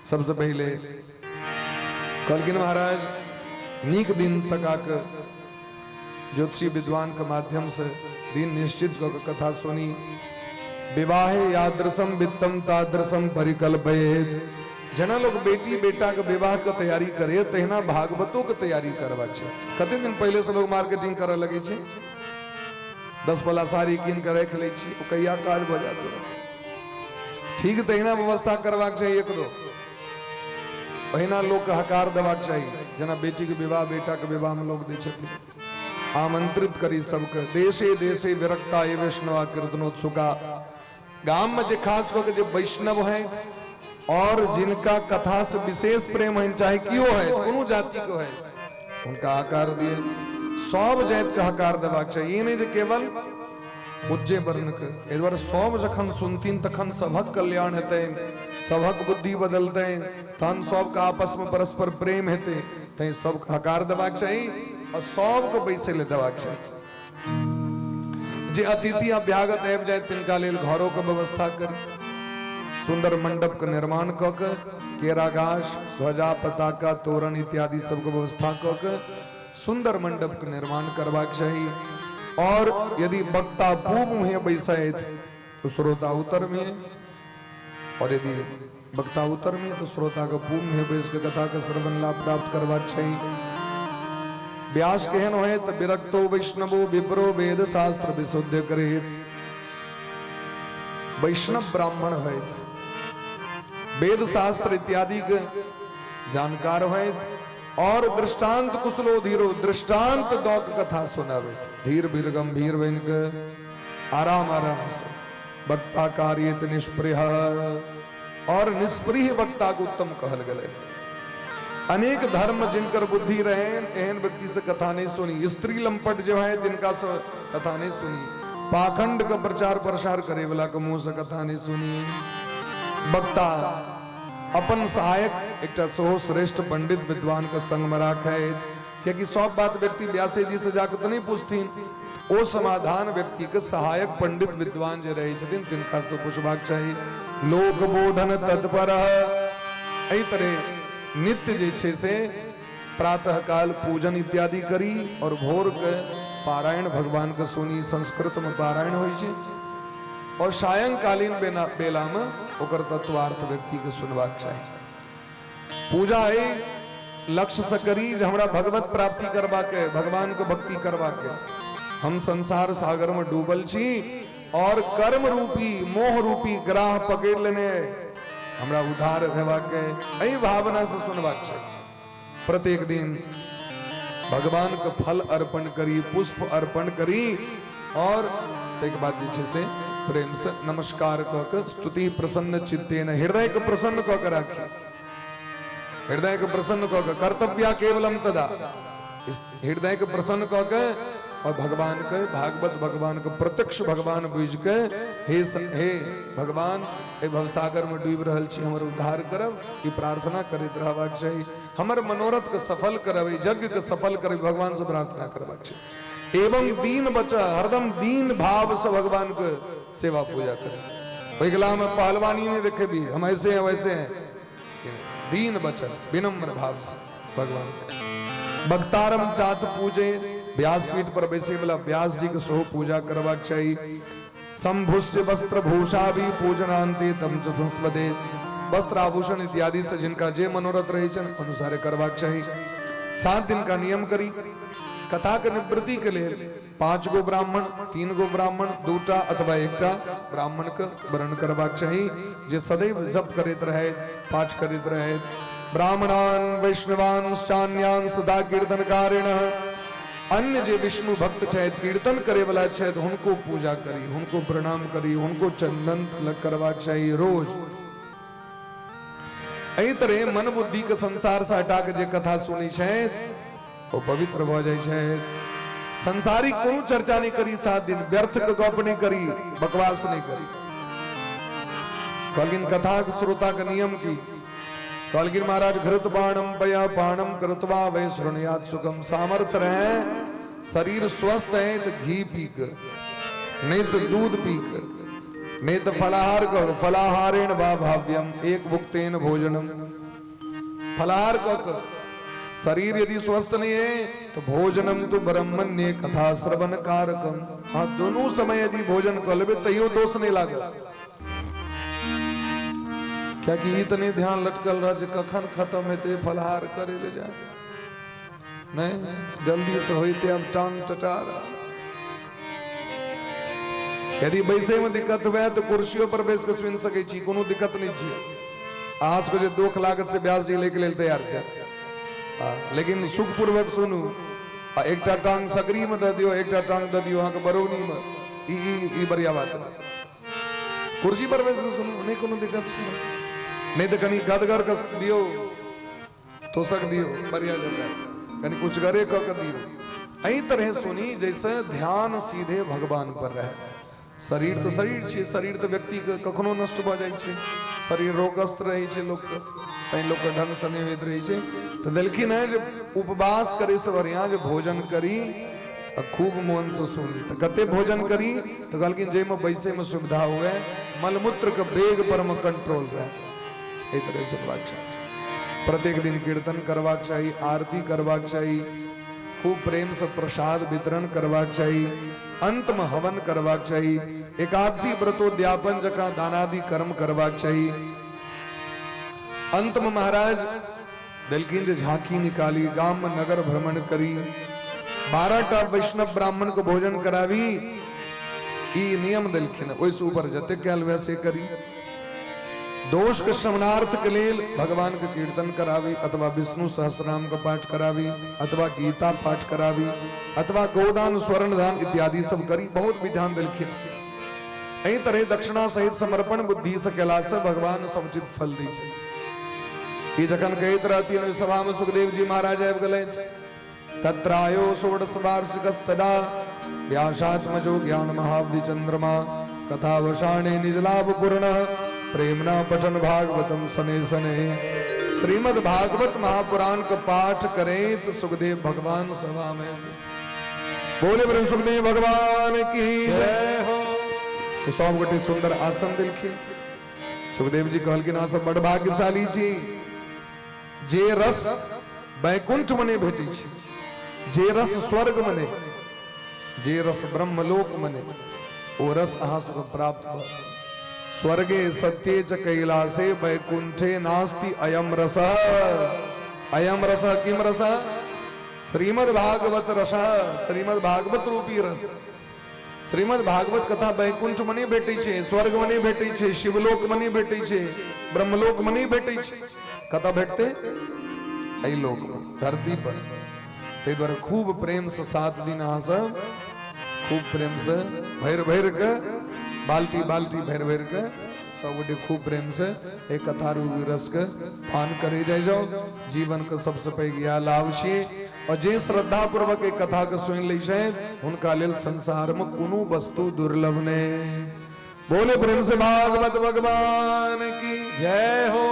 सबसे पहिले कहलखिन महाराज नीक दिन तका के ज्योतिषी विद्वान के माध्यम से दिन निश्चित कऽ के कथा सुनी। विवाहे यादृशम वित्तम तादृशम परिकल्पयेत। जेना लोग बेटी बेटा के विवाह के तैयारी करे तहिना भागवतो के तैयारी करबाक छै। कते दिन पहिले से लोग मार्केटिंग करऽ लगै छै, 10 पला साड़ी कीन के राखि लै छी, ओ कहिया काज भऽ जायत। ठीक तहिना व्यवस्था करबाक चाही, एकरो ओहिना लोक के हकार देबाक चाही जेना बेटी के विवाह बेटा के विवाह में लोग दै छथिन। आमंत्रित करी सबके, देशे देशे विरक्ता ये वैष्णवा कीर्तनोत्सुका। गाम में जे खास कऽ के जे वैष्णव हैं और जिनका कथा से विशेष प्रेम है, चाहे कियो है कोनो जाति के है, उनका आकार दिए। सब जाति के हकार देबाक चाही, ई नहीं जे केवल उच्चे वर्ण के। एहि दुआरे सब जखन सुनथिन तखन सभक कल्याण हेतनि, सभक बुद्धि बदलतनि, तहन सबके आपस में परस्पर प्रेम हेतै। तैं सबके हकार देबाक चाही और सबके बैसै लए देबाक चाही। जे अतिथि अभ्यागत आबि जाय तिनका लेल घरों के व्यवस्था करी, सुंदर मंडप के निर्माण कऽ के केरा गाछ, ध्वजा, पताका, तोरण इत्यादि सबके व्यवस्था कऽ के सुंदर मंडप के निर्माण करबाक चाही। और यदि वक्ता पूब मुहे बैसैत तो श्रोता उत्तर में, और यदि वक्ता उत्तर में तो श्रोता के पूब मुहे बैस के कथा के श्रवण लाभ प्राप्त करबाक चाही। व्यास केहन होय तो विरक्तो वैष्णवो विप्रो वेद शास्त्र विशुद्ध करे। वैष्णव ब्राह्मण होयत, वेद शास्त्र इत्यादि के जानकार होयत और दृष्टांत कुशलो धीरो, दृष्टांत दऽ के कथा सुनाबैत, धीर वीर गंभीर बनि के आराम आराम से। वक्ता कार्यत निष्पृह, और निष्पृह वक्ता के उत्तम कहल गेलै। अनेक धर्म जिनकर बुद्धि रहे एहन व्यक्ति से कथा नहीं सुनी। स्त्री लंपट जो है तिनका से कथा नहीं सुनी। पाखंड के प्रचार प्रसार करे वाला के मुंह से कथा नहीं सुनी। वक्ता अपन सहायक एकटा सेहो श्रेष्ठ पंडित विद्वान के संग में राखे, कियाकि सब बात व्यक्ति व्यासे जी से जाके तो नहीं पूछथिन, ओ समाधान व्यक्ति के सहायक पंडित विद्वान जे रहे छथिन तिनका से पूछबाक चाही। लोक बोधन तत्पर। एहि तरह नित्य जे छै से प्रातः काल पूजन इत्यादि करी और भोर के पारायण भगवान के सुनी, संस्कृत में पारायण होइ छै, और सायंकालीन बेला में ओकर तत्वार्थ व्यक्ति के सुनबाक चाही। पूजा एहि लक्ष्य से करी जे हमरा भगवत प्राप्ति करबाक है, भगवान के भक्ति करबाक है। हम संसार सागर में डूबल छी और कर्म रूपी मोह रूपी ग्राह पकड़ लेने, हमरा उद्धार हेबाक है, एहि भावना से सुनबाक चाही। प्रत्येक दिन भगवान के फल अर्पण करी, पुष्प अर्पण करी और ताहिके बाद जे छै से प्रेम से नमस्कार कऽ के स्तुति प्रसन्न चित्तेन, हृदय के प्रसन्न कऽ के राखी, हृदय के प्रसन्न कऽ के कर्तव्य केवलम तदा, हृदय के प्रसन्न कऽ के और भगवान के भागवत भगवान के प्रत्यक्ष भगवान बुझि के हे हे भगवान, एहि भवसागर में डूबि रहल छी, हमर उद्धार करब, ई प्रार्थना करैत रहबाक चाही। हमर मनोरथ के सफल करब, एहि यज्ञ के सफल करब, भगवान से प्रार्थना करबाक चाही। एवं दीन बच, हरदम दीन भाव से भगवान के सेवा पूजा करें। ओहि में पहलवानी नहीं देखेबी, हम ऐसे हैं वैसे हैं, दीन बच विनम्र भाव से भगवान के। भक्तारम चात पूजे, व्यासपीठ पर बैसे वाला व्यास जी के सेहो पूजा करबाक चाही। संभुष्य वस्त्र भूषा भी पूजनांते तम च संस्पदे, वस्त्र आभूषण इत्यादि से जिनका जे मनोरथ रहे छनि अनुसारे करबाक चाही। 7 दिन का नियम करी। कथा के निवृत्ति के लेल 5 गो ब्राह्मण, 3 गो ब्राह्मण, 2टा अथवा 1टा ब्राह्मण के वरण करबाक चाही जे सदैव जप करैत रहे, पाठ करैत रहे। ब्राह्मणान वैष्णवान चान्यान तथा कीर्तनकारिण, अन्य जे विष्णु भक्त छथि, कीर्तन करे वाला छथि, हुनको पूजा करी, हुनको प्रणाम करी, हुनको चंदन तिलक करबाक चाही रोज। एहि तरह मन बुद्धि के संसार से हटा के जे कथा सुनै छथि ओ पवित्र भऽ जाइ छथि। संसारिक कोनो चर्चा नहीं करी, 7 दिन व्यर्थ के गप नहीं करी, बकवास नहीं करी। कहलखिन कथा के श्रोता के नियम की? कहलखिन महाराज घृत बाणम पया बाणम कृत्वा वै शृणुयात सुखम। सामर्थ्य रहे, शरीर स्वस्थ है तो घी पी के, नहीं तो दूध पी के, नहि तऽ फलाहार करू, फलाहारेण वा भाव्यम एक भुक्तेन भोजनम। फलाहार कऽ कऽ शरीर यदि स्वस्थ नहीं है तो भोजनम तो ब्रह्मण्य कथा श्रवण कारकम। हाँ, दोनों समय यदि भोजन कऽ लेबै तैयो दोष नहीं लागत, कियाकि ई तऽ नहि ध्यान लटकल रह जे कखन खत्म हेतै फलाहार करे ले जाए, नहीं जल्दी से होते अब टांग टटा रहा। यदि बैसे में दिक्कत हुए तो कुर्सियों पर बैस के सुनि सकै छी, कोनो दिक्कत नहीं छी। अहाँ सबके जे दुख लागत से व्यास जी लैके लेल तैयार छै, लेकिन सुखपूर्वक सुनू। आ एकटा टांग सकरी में दऽ दियौ, एकटा टांग दऽ दियौ अहाँके बरौनी में, ई ई ई बढ़िया बात नहीं। कुर्सी पर बैस के सुनू, नहीं कोनो दिक्कत छै, नहीं तऽ कनि गदगर के दियौ, तोशक दियौ बढ़िया जगह, कनि उचगरे कऽ के दियौ। एहि तरह सुनी जैसे ध्यान सीधे भगवान पर रहे। शरीर तऽ शरीर छै, शरीर तऽ व्यक्तिके कखनो नष्ट भऽ जाइ छै, शरीर रोगग्रस्त रहै छै लोकके, तैं लोकके ढङ्गसँ नहि होइत रहै छै। तऽ देलखिन हेँ जे उपवास करैसँ बढ़िआँ जे भोजन करी आ खूब मोनसँ सुनी। तऽ कते भोजन करी? तऽ कहलखिन जाहिमे बैसैमे सुविधा हुए, मलमूत्रके वेग परमे कंट्रोल रहै, एहि तरह सुनबाक चाही। प्रत्येक दिन कीर्तन करबाक चाही, आरती करबाक चाही, खूब प्रेम से प्रसाद वितरण करबाक चाही, अंत में हवन करबाक चाही, एकादशी व्रतोद्यापन जकाँ दानादि कर्म करबाक चाही। अंत में महाराज देलखिन जे झांकी निकाली, गाम में नगर भ्रमण करी, 12 टा वैष्णव ब्राह्मण को भोजन करावी, ई नियम देलखिन। ओहिसँ ऊपर जतेक कयल हुए से करी। दोष के शमनार्थ के लेल भगवान के कीर्तन करावी, अथवा विष्णु सहस्रनाम का पाठ करावी, अथवा गीता पाठ करावी, अथवा गोदान स्वर्णदान इत्यादि सब करी। बहुत विधान देलखिन। एहि तरह दक्षिणा सहित समर्पण बुद्धि से केला से भगवान समुचित फल दै छथि। ई जखन कहैत रहथिन ओहि सभा में सुखदेव जी महाराज आबि गेलथि। तत्रायो षोडश वार्षिकस्तदा व्यासात्मजो ज्ञान महावधि चंद्रमा कथावसाने निजलाभ पूर्ण प्रेमना पठन भागवतम सने सने। श्रीमद् भागवत महापुराण का पाठ करें तो सुखदेव भगवान सभा में बोले ब्रह्म सुखदेव भगवान की जय हो। तो सब गोटे सुंदर आसन दिलखिन। सुखदेव जी कहलखिन अहाँ सब बड़ भाग्यशाली छी, जे रस वैकुंठ में नहि भेटै छै, जे रस स्वर्ग में नहि, जे रस ब्रह्मलोक में नहि, ओ रस अहाँ सबके प्राप्त भऽ गेल। स्वर्गे सत्ये च कैलासे वैकुंठे नास्ति अयम रस। अयम रस किम रस? श्रीमद् भागवत रस, श्रीमद् भागवत रूपी रस। श्रीमद् भागवत कथा वैकुंठ में नहि भेटै छै, स्वर्ग में नहि भेटै छै, शिवलोक में नहि भेटै छै, ब्रह्मलोक में नहि भेटै छै। कतऽ भेटतै? एहि लोक में, धरती पर। ताहि दुआरे खूब प्रेम से 7 दिन अहाँ सब खूब प्रेम से भरि भरि के बाल्टी बाल्टी भरि भरि के सब गोटे खूब प्रेम से एक कथा रूपी रस के पान करे जाय जाओ। जीवन के सबसे पैघ इएह लाभ छी। और जे श्रद्धा पूर्वक एक कथा के सुनि लै छै हुनका लेल संसार में कोनो वस्तु दुर्लभ नहीं। बोले प्रेम से भागवत भगवान की जय हो।